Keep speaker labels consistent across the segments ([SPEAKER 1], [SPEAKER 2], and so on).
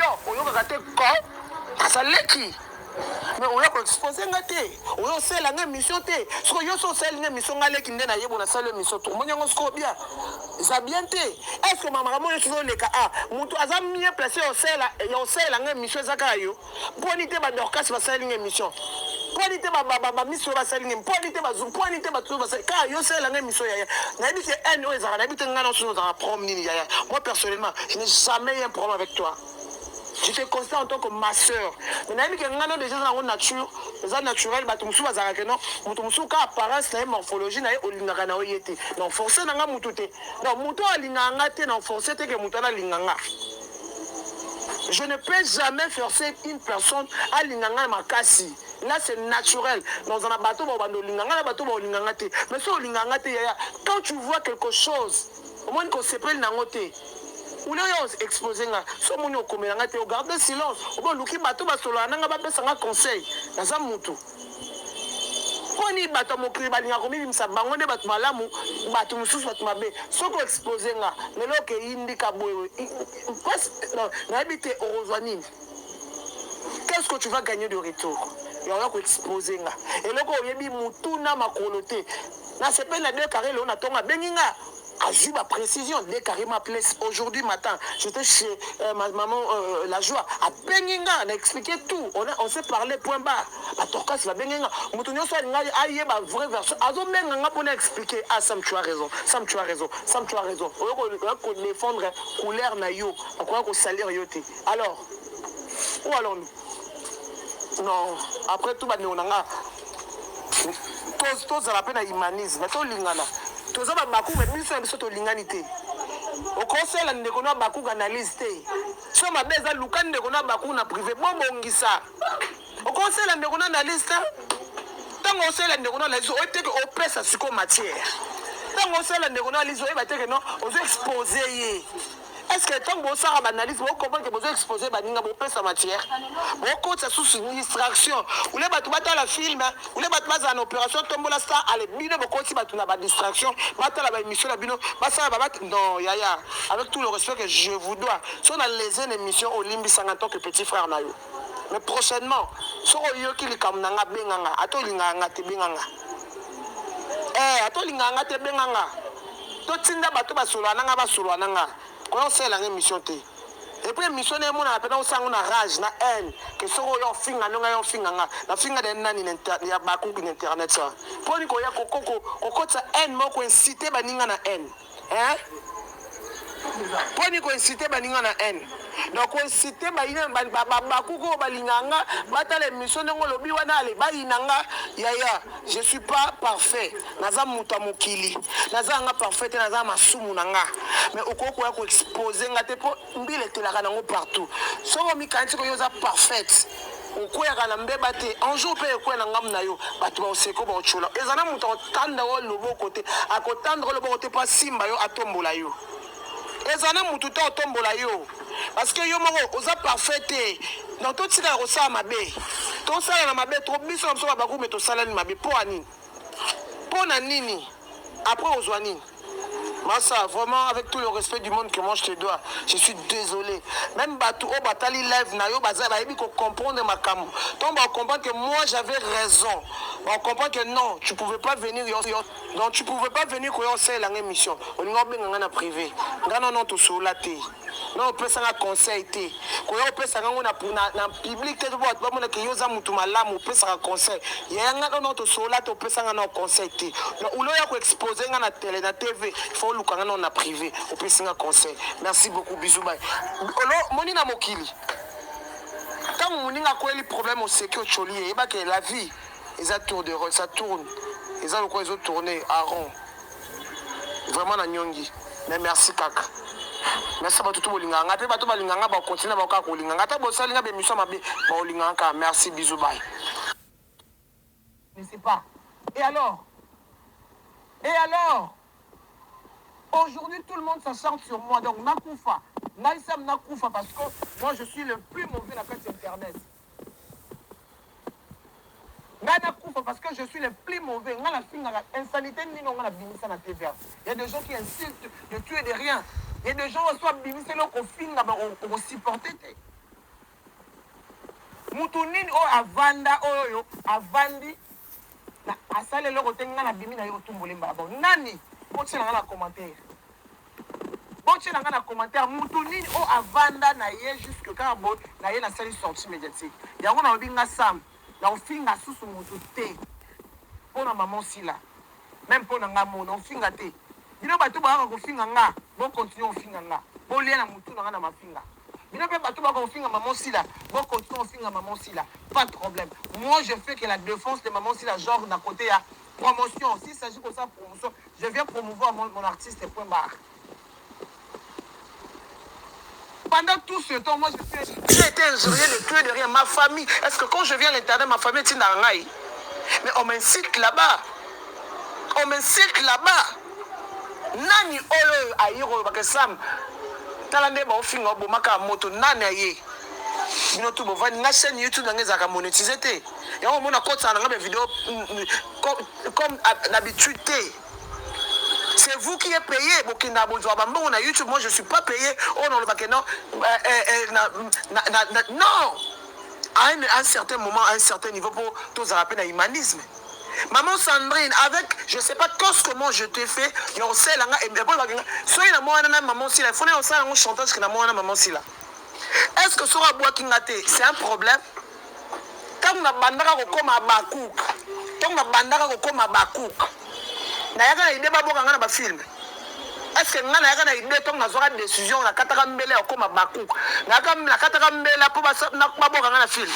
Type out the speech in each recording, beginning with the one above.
[SPEAKER 1] Yo oyokaka te ko aza leki, mais oya koexpose nga te, oya osala nga émission te. Sikoyo yo so osali nga émission, nga leki nde nayebo nasali émission, tomoni yango sikoyo bien, eza bien te. Est ce que makambo nyonso ezoleka, a moto aza mieux placé ya osalela nga émission eza kaka yo? Mponi te badorcas basali nga émission? Mponi te bamiso oyo basali nga? Mponi te bazu? Mponi te bato oyo basali kaka yo osalela nga émission? Yaya, nayebi ke haine oyo ezalaka, nayebi te nga nyonso ozalaka problème nini. Yaya, moi personnellement, je n'ai jamais eu un problème avec toi. Je te considère en tant que ma sœur, mais nayebi ke nga no déjà eza nango nature, eza naturel. Bato mosusu bazalaka ke non, moto mosusu ka apparence na ye, morphologie na ye, olingaka na yo ye te. Non, force na nga motu te. Non, moto oyo alingaka nga te, na force te ke moto wana alinga nga. Je ne peux jamais forcer une personne alinga nga makasi. Là, c'est naturel. Dans un bateau, bando olinga nga na bato baolinga nga te. Mais so olinga nga te, yaya, quand tu vois quelque chose, omoni kosepeli nango te, ule oyo expose nga, so omoni okomela nga te, ogarde silence, obe oluki bato basololaka na nga, bapesa nga conseil. Naza mutu. Mponi bato ya mokili balingaka komibimisa bango nde bato malamu, bato mosusu bato mabe? Soki oexpose nga lelo, okeyindika boye, nayebi te okozwa nini. Qu'est-ce que tu vas gagner de retour ya oya koexpose nga eloko oyebi mutu na makolo te? Nasepeli na deux carré lelo na ntongo abengi nga, azwi baprécision. Deux carré m'appelé aujourd'hui matin, j'étais chez ma maman la joie, abengi nga na expliqué tout, on s'est parlé, point barre. Batorkasi babengi nga, moto nyonso alinga ayeba vraie version azobenga nga mpona expliquer. Ah Sam, tu as raison. Sam, tu as raison. Sam, tu as raison. Oyo kodéfendre couleur na yo, akoya kosalir yo te. Alors, où allons-nous? Non, après tout, bandeko na nga, tozala mpe na humanisme, tolingana. Toza babakuka, biso na biso tolingani te. Okosala ndeko na bakuka analyse te. So mabe eza, luka ndeko na bakuka na privé, bobongisa. Okosala ndeko na analyse te. Ntango osala ndeko na analyse, oyebi teke opesa sikoyo matière. Ntango osala ndeko na analyse, oyeba teke non, ozo expose ye. Est ce que ntango bosala baanalyse, bocomprendre ke bozo expose baninga, bopesa matière, bokotisa susu distraction? Ule bato batala film, ule bato bazala na opération tombola star, ale bino bokotisi bato na badistraction, batala baémission na bino, basala babat. Non yaya, avec tout le respect que je vous dois, so na lese na émission, olimbisanga en tant que petit frère na yo. Mais prochainement, soki oyoki likambo na nga, benganga. Ata olingaka nga te, benganga. Ata olingaka nga te, benganga. Totinda bato basolola na nga, basolola na nga. Koya osalelanga émission te. Et puis émission na emonana mpena osango na rage, na haine, ke soki oyo ofinga ndenge oyo ofinga nga, nafinga de nani ya bakuku na internet sa mponi koya kokotisa haine moko, koincite baninga na haine, hein? Mponi koincite baninga na haine? Donc koincite bakuku oyo balingaka nga, batala émission ndenge olobi wana, ale bayina nga. Yaya, je suis pas parfait, naza moto ya mokili, naza nga parfait te, naza masumu na nga. Mais okoki koya koexpose nga te, mpo mbila etelaka nango partout. Soki omikanisi koyo oza parfaite, okweyaka na mbeba te. Un jour mpe ekweya na ngambu na yo, bato baoseko, baotyola. Eza na moto akotanda yo loboko te, akotandra yo loboko te mpo asimba yo, atombola yo. Eza na motu te otombola yo, parce que yo moko oza parfait te. Donc totikala kosala mabe, tosala na mabe to biso na biso babakume, tosalani mabe mpo ya nini? Mpo na nini? Après ozwa nini? Massa, vraiment, avec tout le respect du monde que moi je te dois, je suis désolé. Même bato oyo batali live na yo, baza bayebi ko comprendre makambo. Donc ba comprendre que moi j'avais raison. Ba comprendre que non, tu pouvais pas venir yo, yo, donc tu pouvais pas venir koya osalela nga émission. Olinga obenga nga na privé. Nga non non tosolola te. Non, opesanga conseil te. Koya opesanga ngo na public te, po bato bamona ke yo oza mutu malamu, opesaka conseil. Yaya, nga non non tosolola te, opesanga na conseil te. Donc ule oya koexpose nga na télé, na TV, il faut oluka nga nano na privé, opesi nga conseil. Merci beaucoup, bisous, bye. Olo moni na mokili, ntango moninga akweli problème, oseki, otyoli ye, yebake la vie eza tour de rôle, ça tourne, eza lokola ezotourne en rond. Vraiment na nyongi, mais merci kaka. Merci bato to bolingaka nga, mpe bato balingaka nga bakontinue bakokaka kolinga nga. Ata bosali nga bémission mabe, baolingaka kaka. Merci, bisous, bye.
[SPEAKER 2] Ne sais pas. Et alors? Et alors? Aujourd'hui, tout le monde s'acharne sur moi. Donc, Nakufa. Naïsam Nakufa, parce que moi, je suis le plus mauvais dans la internet. Nga nakufa parce que je suis le plus mauvais. Nga nafingaka insanité nini? Nga nabimisa na TVA. Il y a des gens qui insultent de tout et de rien. Il y a des gens oyo abimisa eloko ofinga, okosupporte te.
[SPEAKER 1] Mutu nini oyo avanda oyo avandi na asali eloko te nga nabimi na ye kotumbola ye mbala bon nani botiela nga na commentaire botiela nga na commentaire mutu nini oyo avanda na ye jusque kaka boye na ye nasali sortie mediatique yango nalobi nga Sam nakofinga susu mutu te pona maman Sila meme pona nga moko nakofinga te bino batu boyaka kofinga nga bo continue kofinga nga bolia na mutu na nga na mafinga bino pe batu boyaka kofinga maman Sila bo continue kofinga maman Sila pas de problème moi je fais que la defense de maman Sila genre na cote ya promotion s'il s'agit kosala promotion je viens promouvoir mon, mon artiste point barre. Pendant tout ce temps, moi je suis, j'ai été injurié de tout et de rien. Ma famille, est-ce que quand je viens à l'internet, ma famille est dans Mais on m'insulte là-bas. On m'insulte là-bas. Nani oyo aye kolobaka Sam tala nde baofinga obomaka moto nani aye bino tu bovandi nga chaîne youtube nanga ezalaka monétise te yango omona kotisaka na nga bavideo comme d'habitude te. C'est vous qui est paye bokendaka bozwa ba mbongo na YouTube moi je suis pas paye oyo naloba ke non eh, eh, eh, na, na, na, na, non à un, à un certain moment à un certain niveau po tozala pe na humanisme Maman Sandrine, avec je sais pas qu'est-ce que moi je t'ai fait, ya osala nga et soki na mwana na maman Sila, il faut na osala ngo chantage que na mwana maman Sila. Est-ce que soki abwaki nga te, c'est un problème? Tango na bandaka kokoma Habacuc, tango na bandaka kokoma Habacuc, nayaka na idee babwaka nga na ba film? Est ce que nga nayaka na idee tango nazwaka decision nakataka mbela ya kokoma Habacuc, nayaka nakataka mbela po babwaka nga na film?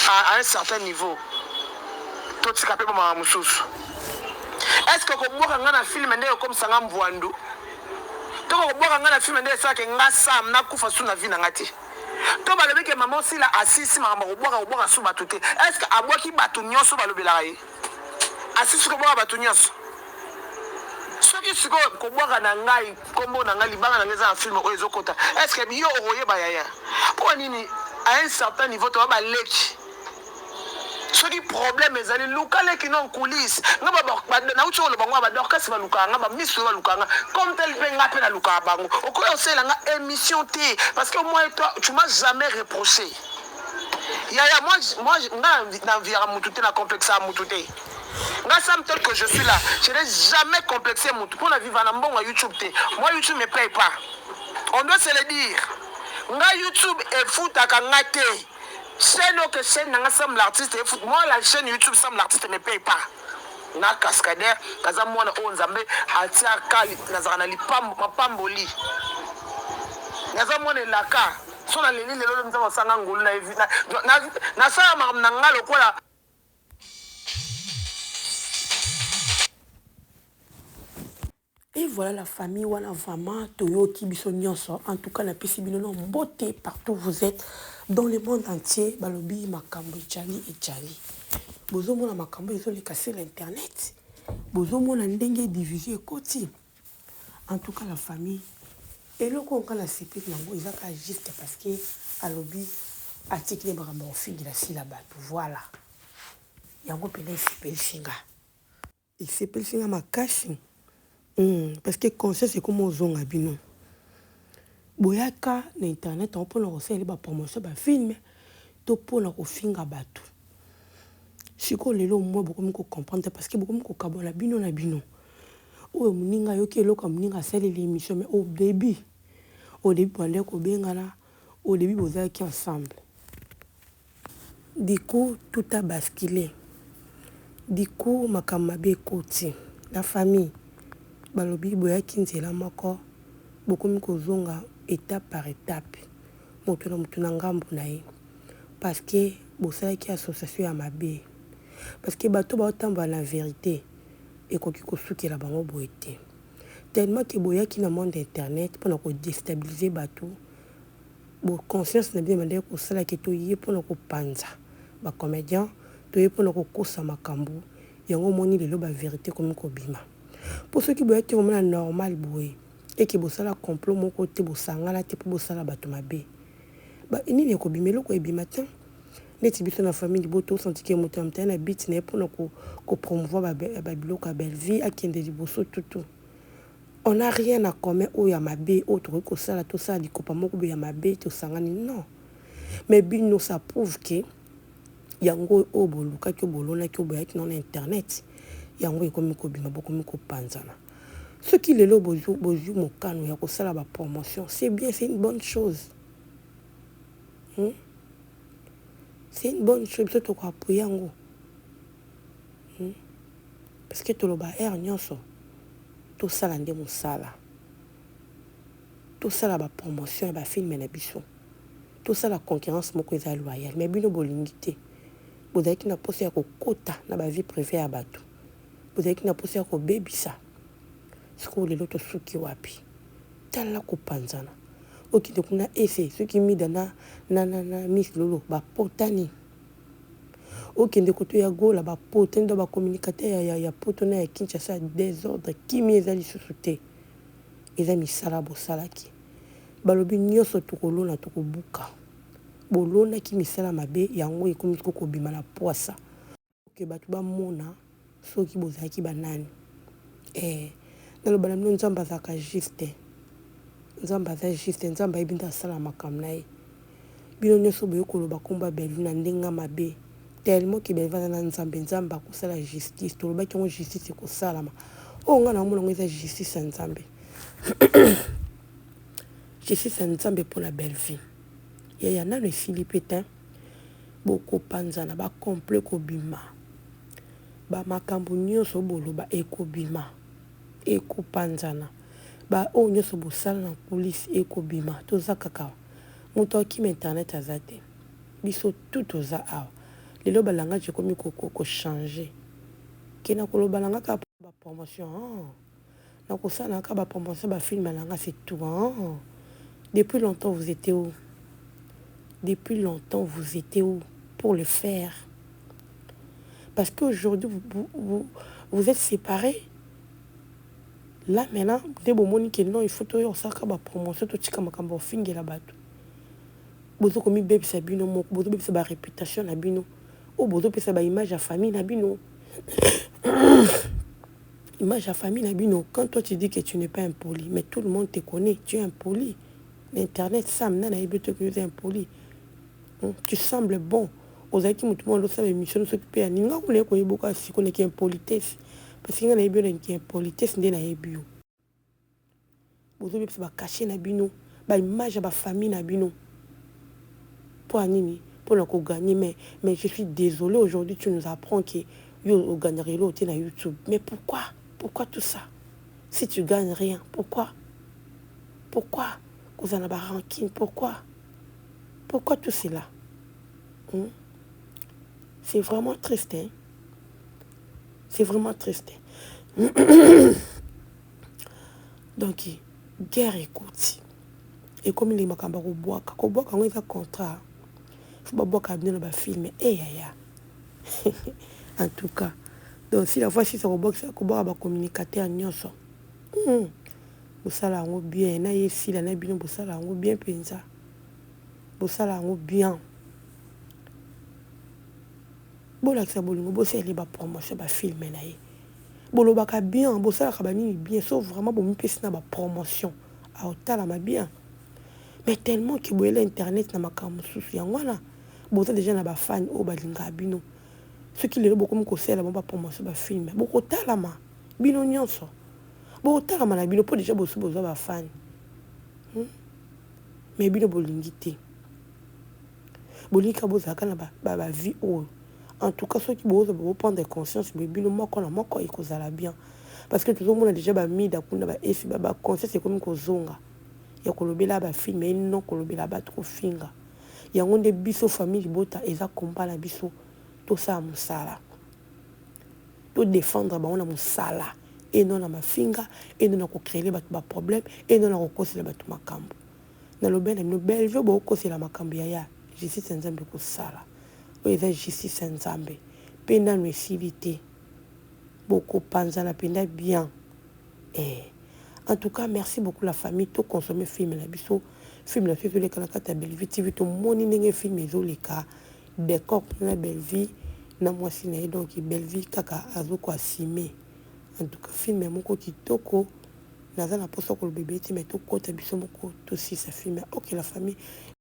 [SPEAKER 1] À un certain niveau, totika pe ba makambo mosusu. Est ce que kobwaka nga na film nde ekomisa nga mvuandu? To kobwaka nga na film nde esalaka nga Sam nakufa su na vie na nga te? To balobi ke maman sila asisi makambo ya kobwaka kobwaka su batu te est ce que abwaki batu nioso balobelaka ye asisi kobwaka batu nioso soki sikoyo kobwaka na ngai kombo na ngai libanga na ngai eza na film oyo ezokota est ce que yo okoyeba yaya mpo nini à un certain niveau toba baleki Soki problème ezali luka leki no en coulisse nga ba nauti koloba ngo ba dorcas balukaka nga ba miss oyo balukaka nga comme tel pe nga pe nalukaka bango okoki kosalela nga émission te parce que moi et toi tu m'as jamais reproché yaya moi moi nga na enviaka mutu te na complexaka mutu te nga sam tel que je suis là je n'ai jamais complexé mutu pona vivre na mbongo ya youtube te moi youtube me paye pas on doit se le dire nga youtube efutaka nga te. Chaine oyo que chaine na nga Sam l'artiste efut moi la chaine YouTube Sam l'artiste me paye pas na cascadeur naza mwana oyo nzambe atiaka nazalaka na lipambo mapamboli naza mwana elaka so naleli lelo nzambe asanga ngolu na nasala makambo na nga lokola.
[SPEAKER 3] Et voilà la famille wana vraiment toyoki biso nyonso en tout cas napesi bino no mbote partout vous êtes dans le monde entier balobi makambo ejali ejali bozomona makambo ezoleka sur l'internet bozomona ndenge division ekoti en tout cas la famille eloko oyo nga nasepeli nango eza kaka juste parce que alobi atiki nde makambo ya kofingela sila bato voilà yango mpena esepelisi nga. Esepelisi nga makasi hum parce que conscience ekoma ozonga bino boyaka na internet yango pona kosalela ba promotion ba film to pona kofinga batu sikoyo lelo au moins bokomi ko comprendre parce que bokomi kokabwana bino na bino oyo moninga ayoki eloko ya moninga asaleli emission mais au debut au debut bobandaki kobengana au debut bozalaki ensemble. Du coup tout a bascule du coup makambo mabe ekoti la famille balobi boyaki nzela moko bokomi kozonga etape par etape moto na moto na ngambo na ye parce que bosalaki association ya mabe parce que bato baotambola na verite ekoki kosukela bango boye te tellement que boyaki na monde internet pona ko destabiliser bato Bo conscience na bino ebandaki kosala ke toye pona kopanza ba comediens, toye pona kokosa makambu, yango omoni lelo ba verite ekomi kobima. Po soki boyaki vraiment na normal boye et que bosala complot moko te, bosangana te po bosala batu mabe, ba nini ekobima? Eloko ebima tein. Neti biso na famille libota o sentir ke moto na moto aye na but na ye pona ko ko promouvoir ba biloko ya Bellevue akende liboso tout tout. On a rien en commun oyo ya mabe oyo tokoki kosala tosala likopa moko boye ya mabe tosangani non. Mais bino, ça prouve que yango oyo bolukaki, oyo bolonaki, oyo boyaki na internet, yango ekomi kobima, bokomi kopanzana. Soki lelo bozwi mokano ya kosala bapromotion, c'est bien, c'est une bonne chose, C'est une bonne chose. Biso tokoappuyer yango, Parce que toloba heure nyonso, tosala nde mosala, tosala bapromotion ya bafilme na biso, tosala concurrence moko eza loyale. Mais bino bolingi te. Bozalaki na mposa ya kokota na bavie privée ya bato, bozalaki na mposa ya kobebisa. Sikoyo lelo tosuki wapi? Tala kopanzana. Okende kuna, ese soki Mida na Miss Lolo bapotani, okende koto ya Gola, bapotani. Do bacommunicateur ya poto na ya Kinshasa, désordre, kimi eza lisusu te. Eza misala bosalaki. Balobi nyonso tokolona, tokobuka. Bolonaki misala mabe, yango ekomi siko kobima na poasa ke bato bamona soki bozalaki banani. Naloba na bino, Nzambe azalaka juste. Nzambe aza juste. Nzambe ayebi nde asala makambo na ye. Bino nyonso boye koloba nkombo ya Bellevue na ndenge mabe, tellement ke Bellevue aza na Nzambe. Nzambe akosala justice. Tolobaki yango, justice ekosalama. Oyo ngai naomona yango eza justice ya Nzambe, justice ya Nzambe mpona Bellevue. Yaya, nano esili mpe te. Bokopanzana, bacomplot ekobima, bamakambo nyonso boloba ekobima, ekopanzana. Baoyo nyonso bosala na coulisse ekobima. Toza kaka, moto akima internet aza te. Biso tu toza awa. Lelo balangage ekomi kochanger. Ke na koloba na nga kaka bapromotion, na kosala kaka bapromotion bafilme na nga, c'est tout, hein? Depuis longtemps, vous étiez où? Depuis longtemps, vous étiez où pour le faire? Parce qu'aujourd'hui, vous, vous, vous êtes séparés. Là maintenant nde bomoni ke non, il faut toyo osalaka bapromotion, totika makambo ofingela bato. Bozokomibebisa bino moko, bozobebisa baréputation na bino, oyo bozopesa baimage ya famille na bino, image ya famille na bino. Quand toi, tu dis que tu n'es pas impoli, mais tout le monde te connaît, tu es impoli. L'internet, Sam na nayebi te que oza impoli. Tu sembles bon. Ozalaki motu moko osala émission soki mpe ya nini, nga kuna ye koyeboka siko naki impolitesse, parce que nga nayebi yo naki impolitesse. Nde nayebi yo. Bozobebisa bacachet na bino, baimage ya bafamille na bino. Mpo ya nini? Mpona kogagner. Mais je suis désolé, aujourd'hui tu nous apprends que yo ogagnaka eloko te na YouTube. Mais pourquoi? Pourquoi tout ça? Si tu gagnes rien, pourquoi? Pourquoi kozala na barancune? Pourquoi? Pourquoi tout cela, C'est vraiment triste, hein? C'est vraiment triste. Donc guerre ekoti, ekomi ndenge makambo ya kobwaka. Kobwaka yango eza contrat, fo babwaka bino na bafilme eyaya. En tout cas, donc si la fois sisa kobwakisa, kobwaka bacommunicateur nyonso, bosala yango bien na ye. Sila na bino, bosala yango bien mpenza, bosala yango bien, bolakisa bolingo, bosaleli bapromotion bafilme na ye. Bolobaka bien, bosalaka banini bien. So vraiment bomipesi na bapromotion, aotalama bien. Mais tellement ke boyela internet na makambo mosusu, yango wana boza déjà na bafani oyo balingaka bino. Soki lelo bokomi kosalela bango bapromotion bafilme, bokotalama bino nyonso, bokotalama na bino, mpo déjà bosi bozwa bafani, Mais bino bolingi te, bolingi kaka bozalaka na bavie oyo. En tout cas, soki bozwa, boprendre conscience boye bino moko na moko, ekozala bien. Parce que tozomona déjà bamida kuna, baesi baconscience ekomi kozonga ya kolobela bafilme, eno kolobela bato, kofinga. Yango nde biso famille libota eza komba na biso. Tosala mosala, todéfendre bango na mosala, eno na mafinga, eno na kocréer bato baproblème, eno na kokosela bato makambo. Nalobi na bino, Bellevue bokosela makambo yaya, justice ya Nzambe ekosala. Oyo eza justice ya Nzambe mpe nano esili te. Bokopanzana mpenza bien. En tout cas, merci beaucoup la famille. Toconsommer film na biso. Film na biso ezoleka na kati ya Bellevue TV. Tomoni ndenge film ezoleka, décor kuna na Bellevue na mwasi na ye. Donc Bellevue kaka azokoassumer. En tout cas, film moko kitoko. Naza na mposa koloba ebele te, mais tokɔta biso moko, tosisa film. Ok la famille.